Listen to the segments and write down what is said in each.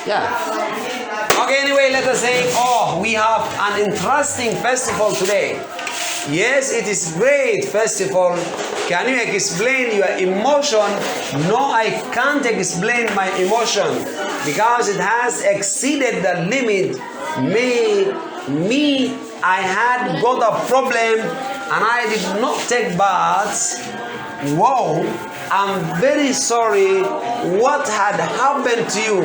Yeah. Okay, anyway, let us say, oh, we have an interesting festival today. Yes, it is great festival. Can you explain your emotion? No, I can't explain my emotion because it has exceeded the limit. Me, I had got a problem and I did not take baths. Wow, I'm very sorry. What had happened to you?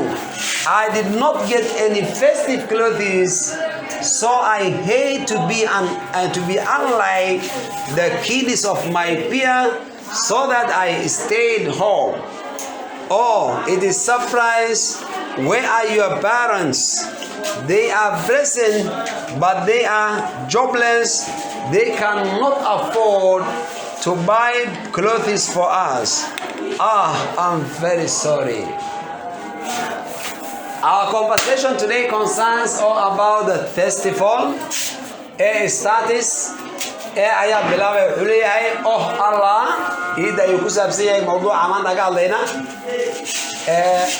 I did not get any festive clothes, so I hate to be unlike the kids of my peer, so that I stayed home. Oh, it is surprise. Where are your parents? They are present, but they are jobless. They cannot afford to buy clothes for us. Ah, I'm very sorry. Our conversation today concerns all about the festival. A status ee ayaa bilaabay. Wuxuu leeyahay, "Oh Allah." Ciidda ayuu ku saabsan yahay mawduuca maanta ka hadlayna.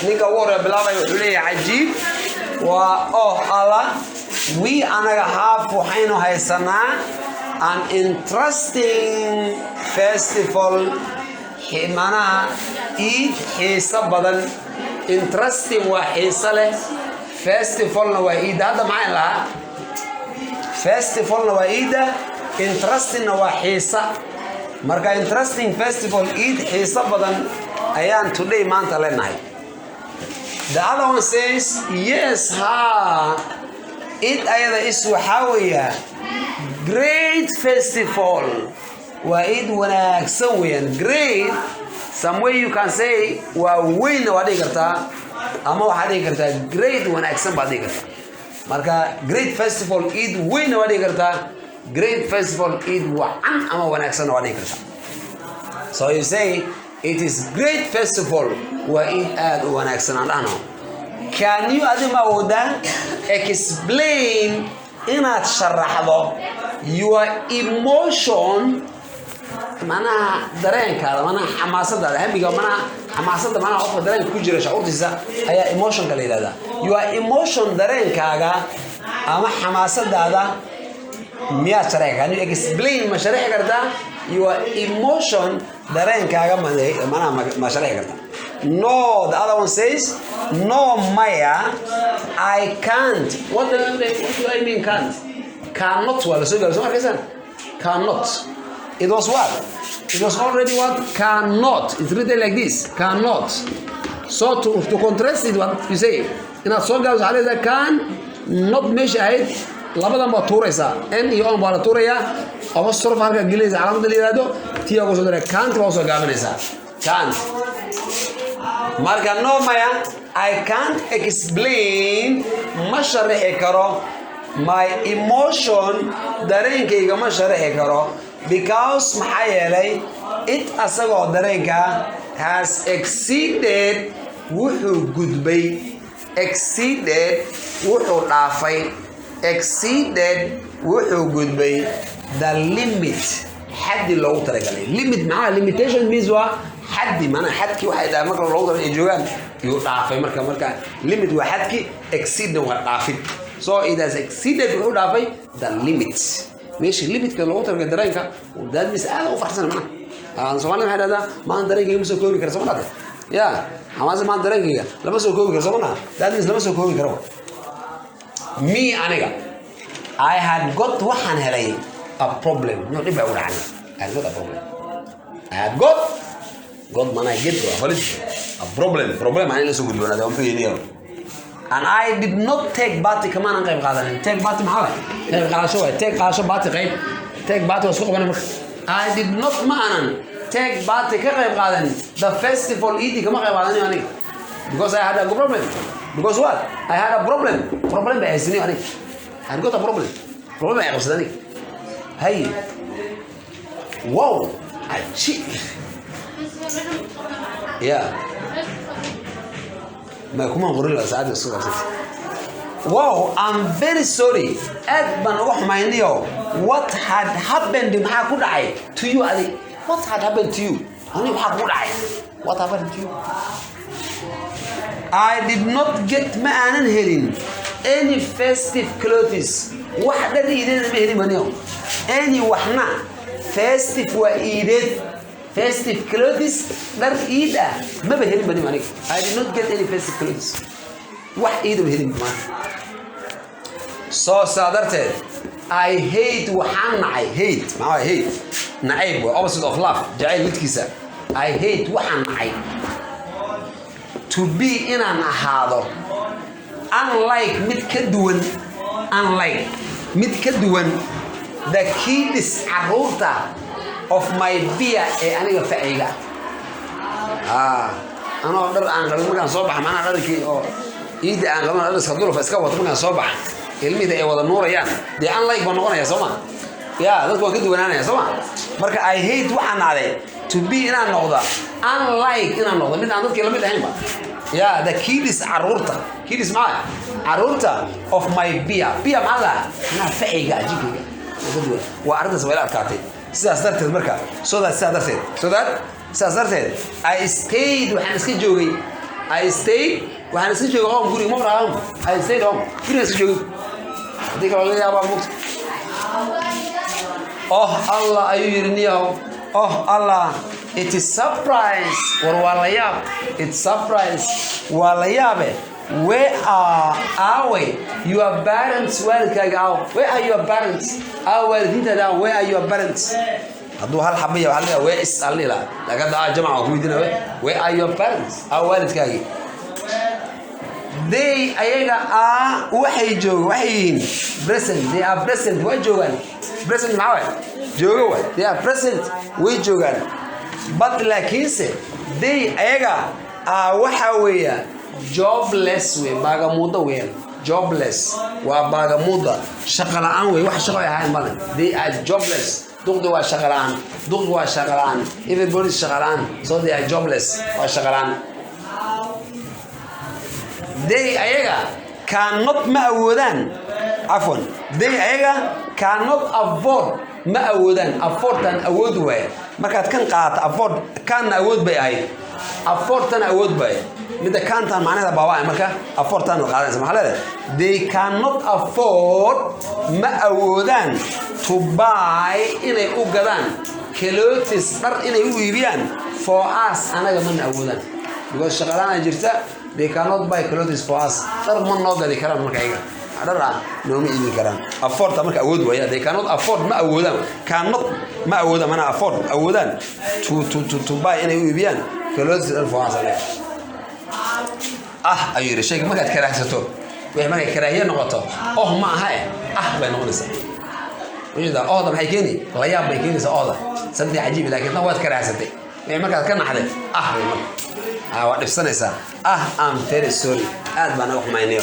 Ninka ugu horreeya bilaabay wuxuu leeyahay, "Cajiib waa, oh Allah, we, anaga, have, waxaynu haysanaa, an interesting festival," macnaha ciid xiiso badan. Interesting waa xiiso leh, festivalna waa ciidda. Hadda maxaan lahaa? Festivalna waa ciidda, interestingna waa xiisa. Marka interesting festival, ciid xiiso badan ayaan today, maanta, leenahay. The other one says, "Yes, ha, it, ayada, is, waxaa weeya, great festival, waa ciid wanaagsan weeyaan." Great, some way you can say waa weynna waa dhihi kartaa, ama waxaad dhihi kartaa great, wanaagsan baad dhihi kartaa. Marka great festival, ciid weynna waa dhihi kartaa, great festival, ciid wacan ama wanaagsanna waa dhihi kartaa. So you say it is great festival, waa ciid aad u wanaagsan aan dhahno. Can you, adi ma awoodaa, explain, inaad sharaxdo, your emotion, macnaha dareenkaada, macnaha xamaasadaada, hamiga, macnaha xamaasada, macnaha qofka dareenka ku jira, shacuurtiisa ayaa emotionka la yidhahdaa. Your emotion, dareenkaaga ama xamaasadaada miyaad sharaxi? Can you explain, ma sharaxi kartaa, your emotion, dareenkaaga, macnaha ma sharaxi kartaa? No, the other one says, "No, maya, I can't." What do I mean, can't? Cannot waa la soo gaaro, soo markaysaan. Cannot, it was what? It was already what? Cannot. It's written like this, cannot. So to contrast it, what you say, inaad soo gaabso, waxaa leedahay can not. Meesha ahayd labadan baad tuuraysaa, n iyo on baa la tuurayaa, apostrophe halka gelinaysa, calaamadda la yihahdo tia uga soo daray, can't baa usoo gaabinaysaa, can't. Marka no, maya, I can't explain, ma sharaxi karo, my emotion, dareenkayga ma sharaxi karo, because, maxaa yeelay, it, asagoo dareenka, has exceeded, wuxuu gudbay, exceeded, wuxuu dhaafay, exceeded, wuxuu gudbay, the limit, xaddi loogu talagalay. Limit maxaa? Limitation means waa xaddi, maanaa xadkii waxay dhahay marka loogu talagalay ay joogaan yuu dhaafay. Marka limit waa xadki, exceedna waa dhaafid. So it has exceeded, wuxuu dhaafay, the limit, meesha limitka loogu talagalay dareenka. That means aad u farxsan. Macnaha aan Soomaalida maxay dhahdaa? "Maanta dareenkayga ma soo koobi kara," soo ma dhahde? Ya xamaase, "Maanta dareenkayga lama soo koobi karo," soo ma dhaha? That means lama soo koobi karo. Me, aniga, I had got, waxaan helay, a problem, no, dhib baa ugu dhacay. I had got a problem. I had got, got manaa get, waa holid, a problem, problem aan la soo gudboonaada muxuu yidhi, and I did not take part, kamaanan qayb qaadanin. Take part maxaa waay? Qayb qaadasho waay. Take, qaadasho, part, qayb. Take part waa isku qabanay. Marka I did not, ma aanan, take part, ka qayb qaadanin, the festival, idi kama qayb qaadanin aniga, because I had a problem. Because what? I had a problem. Problem bay haysanayo aniga. I had got a problem. Problem ay qabsaday aniga. Hay, wow, cajiib. Yeah, ma kuma qorin la saacadda isku qabsatay. Wow, I'm very sorry, aad baan uga xumaynayo. What had happened, maxaa ku dhacay, to you, adi? What had happened to you, ani maxaa kugu dhacay? What happened to you? I did not get, ma aanan helin, any festive clothes, wax dhar iideed ma helin maniyo. Any waxna, festive waa iideed, festive clothes dhar iid ah maba helin bani aniga. I did not get any festive clothes, wax iida ma helin maanta. Soo saa darteed I hate, waxaan nacay. Hate maxaa waay? Hate nacayb waa opposite of love, jacayl midkiisa. I hate, waxaan nacay, to be, inaan ahaado, unlike, mid ka duwan, unlike mid ka duwan, the kids, caruurta, of my peer, ee aniga facayga ah. Anoo dhar aan qabin markaan soo baxa, macnaha dharkii oo iidda aan qabin, dhar iska dulfa iska wato markaan soo baxa, ilmihida ay wada nuurayaan, dee unlike baan noqonaya, soo ma? Ya, dadku waan ka duwanaanaya, soo ma? Marka I hate, waxaan nacday, to be, inaan noqda, unlike, inaan noqdo mid aan dadkii lamid ahaynba ya, the kids, caruurta. Kids maxaa? Caruurta. Of my peer. Peer maxaa la? Macnaha facayga, jinkayga ka duwan. Waa arrintaas waa ila adkaatay. Sidaas darteed marka, so that, sidaas darteed, so that, sidaas darteed, I stayed, waxaan iska joogay, I stayed, waxaan iska joogay, home, guriga. Ma home, I stayed home, guriga iska joogay. Haddii kale laga yaabaa mugta. "Oh Allah," ayuu yidhi niyahow. "Oh Allah, it is surprise." War waa la yaab. It's surprise, waa la yaabe. "Where are, aaway, your parents?" Waalidkaaga aaw. "Where are your parents?" Aaw waalidiintaada aaw? "Where are your parents?" Hadduu hal xabaya waxaa la dhihaa "where is" aa la dhihi lahaa, laakiin hadda aa jamaca waa ku weydiina. "Where are your parents?" Aaw waalidkaagii? They, ayaga, are, waxay jooga, waxay yihiin, present. They are present, way joogaan. Present maxaa waay? Jooga waay. They are present, way joogaan. But, laakiinse, they, ayaga, are, waxaa weeya, jobless wey, baagamuudo weeyaan. Jobless waa baagamuuda, shaqa la'aan wey. Wax shaqo ay ahayn male. They are jobless. Duqdi waa shaqa la'aan, duqdi waa shaqa la'aan, everybody is shaqa la'aan. So they are jobless, waa shaqa la'aan. They, ayaga, cannot, ma awoodaan, cafwan, they, ayaga, cannot afford, ma awoodaan. Affordtan awood waaya. Markaad kan qaata afford, kanna awood bay ahayd, affordtana awood bay. Midda cantan macnaheeda baabaa. Marka affordtan ad qaadanaysa, maxaa leedahay? They cannot afford, ma awoodaan, to buy, inay u gadaan, clothes, dhar inay u iibiyaan, for us, anaga mana awoodaan, because shaqalaana jirta. They cannot buy clothes for us, dhar ma noo gadi karaan. Marka iyaga dhar ah nooma iibin karaan. Affordta marka awood waaya. They cannot afford, ma awoodaan. Cannot, ma awoodaan, mana afford, awoodaan, to buy, inay u iibiyaan, clothes, dhar, for us, anaga. "Ah," ayuu yidhi. Shayga markaad karaahsato, wixii markay karaahiye noqoto, oh ma aha eh, ah bay noqonaysaa. Ujeedaa, ohda maxay keeni? La yaab bay keenaysaa ohda, something cajiib. Laakiin tan waad karaahsatay, wixii markaad ka naxday, ah bay marka ah waa dhibsanaysaa. "Ah, I'm very sorry," aad baan naga xumaynayo.